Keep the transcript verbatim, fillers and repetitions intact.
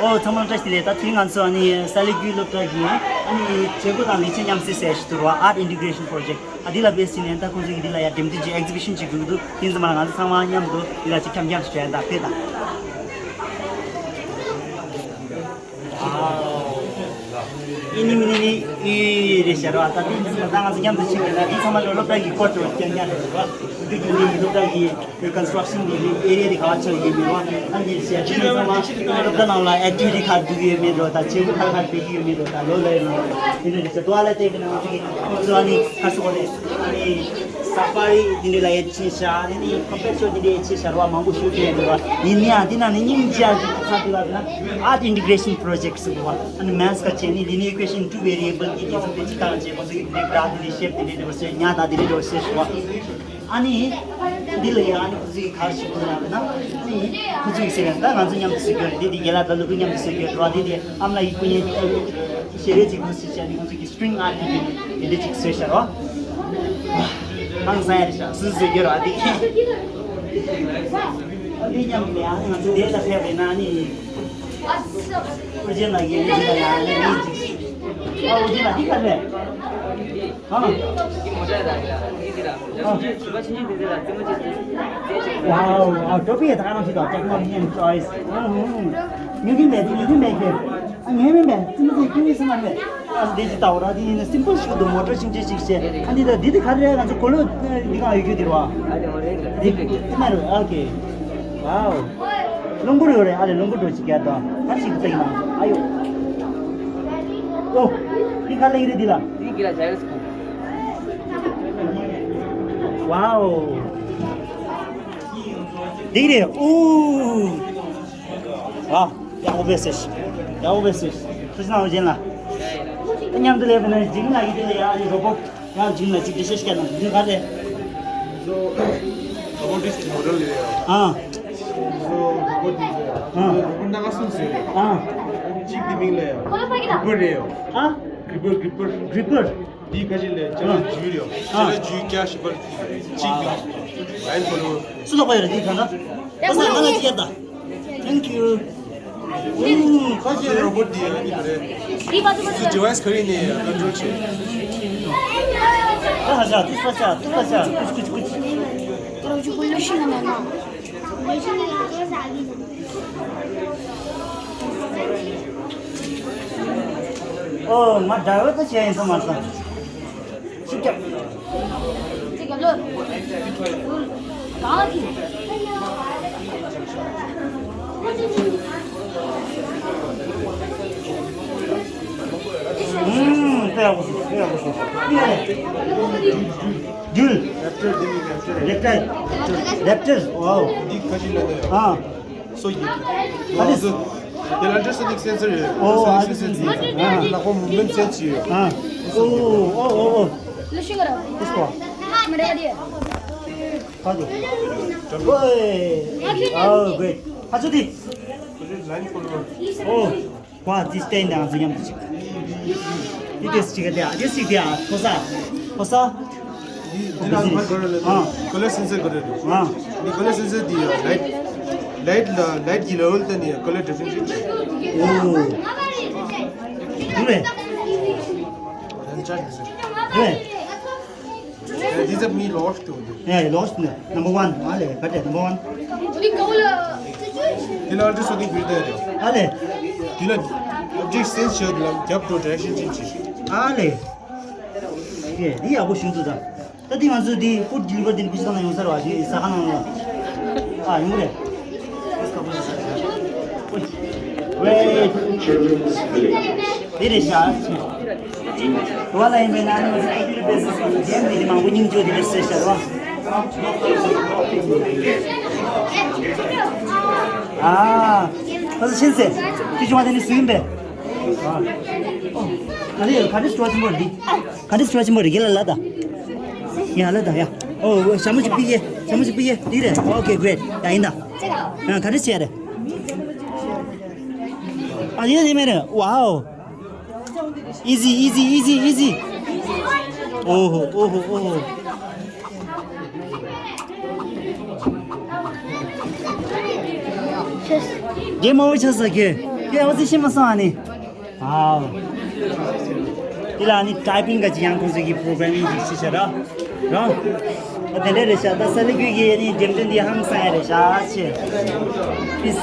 ཨོ་ཚང་མ་བཀྲ་ཤིས་བདེ་ལེགས། ད་དེ་རིང་ང་ཚོ་ཨ་ནི་སཱ་ལི་གུའི་སློབ་གྲྭ་གི་ཨ་ནི་བྱེད་སྒོ་དང་ལེགས་བཅོས་མཉམ་བསྲེས་ཟེར་ཞིག་འདུག་ར། Art Integration Project། ཨ་འདི་ལ་བེས་བྱས་ནས་ད་ཁོང་ཚོ་གི་འདི་ལ་ཡ་འགྲེམས་སྟོན་གྱི་exhibition་ཅིག་དགོས་ཀྱི་འདུག་དེ་ཚང་མ་ང་ཚོ་ཚང་མ་མཉམ་དུ་འདི་ལ་ཅིག་འཆམ་འཆམ་ཞིག་བྱས་ད་ཕེབས་དང་། ཨི་ནི་མི་ནི་ནི་ཨི་རེད་ཤག་ར། ད་དེ་ཚང་མ་ད་ང་ཚོ་མཉམ་དུ་ཕྱིན་ཡོད་ན་དེ་ཚང་མ་ལ་སློབ་གྲྭ་གི་སྐོར་དུ་སྐྱོན་ཡ་རེད་ར། འདི་གི་ནི་སློབ་གྲྭ་གི་construction་གི་ནི་area་དེ་ག་བ་ཆགས་ཡོད་མེད་ར། ཨ་ནི་ཤེར་ཅི་ཚང་མ་སློབ་གྲྭ་ནང་ལ་activity་ག་འདུག་ཡོད་མེད་ར། ད་བྱེད་སྒོ་ག་ག་སྤེལ་གྱི་ཡོད་མེད་ར། ད་ལོ་ལོའི་ནང་དེ་འདྲ་རེད་ཤག་དུ་བ་ལ་བལྟས་པ་ན་ང་ཚོ་གི་ཁོང་ཚོ་ཨ་ནི་ཁ་སོ་གོ་རེད། ཨ་ནི་safari་དེ་འདྲ་ལ་ཡར་ཕྱིན་ཤག་ཨ་ནི་perpetual་དེ་འདྲ་ཡར་ཕྱིན་ཤག་ར། མང་པོ་ཞིག་ཕེབས་ཡོད་ར། ཡིན་ནའང་དེ་ནང་ནས་སྙིང་རྗེ་ཡག་གི་ཁ་དེ་ལ་ན་art integration project་ཟེར་བ། ཨ་ནི་maths་ག་བྱས་ནས་linear equation two variable་གི་དེ་ཚོ་དེ་ཅི་ལྟར་བྱས་ཁོང་ཚོ་གི་དེ་འདྲའི་graph་དེ་འདྲའི་shape་དེ་འདྲའི་འདྲ་བ་བཟོས། ཉ་དང་དེ་འདྲའི་འདྲ་བ་བཟོས་ཤག་པ། ཨ་ནི་འདི་ལ་ཡང་ཨ་ནི་ཁོ་ཚོས་ག་རེ་ཞིག་དགོས་ལབ་ན། ཨ་ནི་ཁོ་ཚོས་ཟེར་ན་ད་ང་ཚོ་མཉམ་དུ་བཟོ་རྒྱུ་རེད། འདི་འདི་རྒན་ལགས་དང་ལོ་ལོ་ཁོ་མཉམ་དུ་བཟོ་རྒྱུ་རེད་བ། འདི་འདི་ཨ་མ་ལགས་ཡི་སྐུ་ཉིད་ཞལ་རས་ཅིག་དགོས་ཟེར་བྱས་ནས་ཁོ་ཚོ་གི་string art་གི་འདི་འདི་ཅིག་བཟོས་ཤག་རོ། ཧང་སང་ཡ་རེད་ཤག་སུ་བཟོ་རྒྱུ་རོ་ཨ་འདི། ཨ་འདི་མཉམ་དུ་ཡང་ང་ཚོ་འདི་ལ་ཕེབས་པ་ཡིན་ན་ཨ་ནི། ཨུ་རྒྱན་ལགས་ཀྱིས་འདི་ལ་ཡང་ཨ་ནི་ཅིག་ཨ་ཨུ་རྒྱན་ལགས་འདི་ག་རེད། ཨ། Wow, ཨ་ཀྲོ་པི་ཡ་ད་ག་རང་ཞིག་དང་technology and choice། ཨུ་ཧུ། ཉོ་གི་མེད་དེ་ཉོ་གི་མེད་གི། ཨ་ངས་མིན་པས་ཙི་མི་ཚེ་སྐྱིད་པའི་སེམས་མ་རེད། ཨ་འདི་ཅི་ལྟ་བ་ར་དེ་ཡིན་ན་simple་ཞིག་འདུག་མོ་ཊ་ཤིང་ཆེན་ཞིག་བྱས། ཨ་འདི་ལ་འདི་དེ་ག་རེ་རེད། ང་ཚོ་གོ་ལོ་འདི་གང་ཡོད་རྒྱུ་དེ་ར། འདི་དེ་མ་རེད། ཨ་ཀེ། Wow། རླུང་བུ་ཡོད་རེད། ཨ་ལས་རླུང་བུ་འགྲོ་ཞིག་རྒྱག་དང་ཨ་ཞིག་བཙལ་ན་ཨ་ཡོ། ཨོ། འདི་ག་ལེགས་རེད་འདི་ལ། འདི་གི་ལ་ཇའི་རོ་སི་ཀོབ། Wow། འདི་རེད། ཨུ། ཨ། ཡག་པོ་བས་ཟེར། ཡག་པོ་བས་ཟེར། ཁྲི་ཆུ་ནང་བཞིན་ལ། ད་མཉམ་དུ་སླེབས་པ་ན་འཇིགས་ལ་ཡིད་དེ་ལ་ཡག་ཡིན་རོ་པོ། ཡང་འཇིགས་ལ་ཅིག་འགྲེལ་བཤད་བཤད་ན་འདི་ག་རེད། So, robotics model ལ་ཡ། ཨ། So, robot འདི་ཟེར་ཡ། ཨ། Robot སྣ་ཁ་གསུམ་ཟེར་ཡ། ཨ། གཅིག་འདི་མིང་ལ་ཡ། Gripper རེད་ཡ། ཨ། Gripper, Gripper། Gripper། འདི་ཁ་ཅིག་ལས་ཅ་ལག་འཇུས་རེད་ཡ། ཅ་ལག་འཇུས་རྒྱག་ཞིབ་པར་གཅིག་འདི། Line follow། སུ་ལོག་པ་ཡོད་རེད་འདི་གང་ག། ཨ་ས་ང་ལ་ཅི་ཡ་ད། Thank you། ཨུམ། ཁ་ཅིག་རོ་བོ་ཊི་འདི་ཡང་འདི་རེད། འདི་device ག་རེ་ནས་control བྱེད། ཨ་ཧ་ཤ། ཏུ་ས་ཤ། ཏུ་ས་ཤ། ཀུ་ཅི་ཀུ་ཅི་ཀུ་ཅི། ཨོ་ང་driver ད་བྱས་ཡིན་ས་མ་རེད། ཤུགས་རྒྱབ། ཅི་རྒྱབ་ལོ། གང་ལ་ཁྱེར། ཨུམ། དཔེ་ཡག་པོ་བྱུང་། དཔེ་ཡག་པོ་བྱུང་། འདི་ཡ་རེད། Duel། Raptor། འདི་ནི་Raptor་རེད། Raptor། Raptor། Wow། འདི་ཁ་ཅིག་ལ་ཡོད། ཨ། སོ་ཡི། ཨ་ནི། དེ་ལ་ultrasonic sensor ཡོད། ཨོ། Ultrasonic sensor ཡོད། ཨ། ལག་པ་movement sense ཡོད། ཨ། ཨོ། ཨོ། ཨོ། ཨོ། ལུ་ཤི་ག་ར། ཨིས་ཀོ། མ་རེད་ཡ། ཧ་ཇོ། ཨོ། ཨོ། great། ཧ་ཇོ་དི། Line follow། ཨོ། ཁོ་ཨ་ཙི་སྟེང་དང་ཨ་ཙི་མཉམ་དུ་ཅིག་འདི་ཏེས་ཅིག་ག་དེ་ཨ་ཏེས་ཅིག་དེ་ཨ་ཕོ་ས། ཕོ་ས། འདི་འདི་ལ་ང་ག་རེ་ལབ་ན། ཨ། Color sensor ག་རེ་རེད། ཨ། འདི་color sensor འདི་ཡ་light light ལ་light གི་level ལྟ་ནས་color differentiate བྱེད། ཨོ། འདི་རེད། ཡང་charge མི་ཟེར། རེད། These are me lost to you. Yeah, lost. Number one. ཨ་ལེ། ག་དེ་number one། དེ་ལ་ultrasonic filter རེད། ཨ་ལེ། དེ་ལ་object sense བྱེད་ལ་རྒྱབ་ཏུ་direction change བྱེད། ཨ་ལེ། ཡེ། འདི་ཡག་པོ་ཞིག་འདུག་ད། ད་འདི་ང་ཚོ་འདི་food deliver འདི་ཕུ་ཆུ་ཐང་ན་ཡོང་ས་རེད་བ། ཞིག་ཟ་ཁང་ནང་ལ། ཨ་ཡོང་གི་རེད། Wait. འདི་རེད་ཤག་དུ་བ་ལ་ཡིན་པའི་ནང་ནས་ང་ཚོ་computer basis གི་game འདི་མང་པོ་སྙིང་རྗེ་འདི་འདྲ་བཟོས་ཤག་ར། ཨ། ཁ་ཚ་ཤིན་ཚེ། དེ་བྱུང་བ་དེ་ནི་སུ་ཡིན་པས། ཨ། ཨོ། ཨ་ནི་ག་འདྲ་སྐྱོ་ཆེན་པོ་རེད། ག་འདྲ་སྐྱོ་ཆེན་པོ་རེད། རྒན་ལགས་ལ་ད། ཡ་ལ་ད་ཡ། ཨོ། ཞྭ་མོ་ཅིག་ཕུད་ཡེ། ཞྭ་མོ་ཅིག་ཕུད་ཡེ། འདི་རེད། Okay, great. ཡ་ཡིན་ད། ཨ། ག་འདྲ་བྱས་རེད། ཨ། ཡེ་ཡེ་མེ་རེད། Wow. Easy, easy, easy, easy. ཨོ་ཧོ། ཨོ་ཧོ། ཨོ་ཧོ། Game over ཆགས་ས་ཁྱེད། ཡ་འོ་ཙི་ཤི་མ་སོང་ཨ་ནི། ཨའོ། དེ་ལ་ནི་ཊའི་པིང་ག་ཅི་ཡང་ཁོང་ཚོ་གི་པོ་རོ་གྲམ་མིང་ཅིག་ཤི་ཤ་ར། རང་། ཨ་དེ་འདྲ་རེད་ཤག་ད་ས་ལི་ཀུ་གི་ནི་འགྲེམས་སྟོན་འདི་ཧང་སང་ཡ་རེད་ཤག་ཆེ། པི་ས།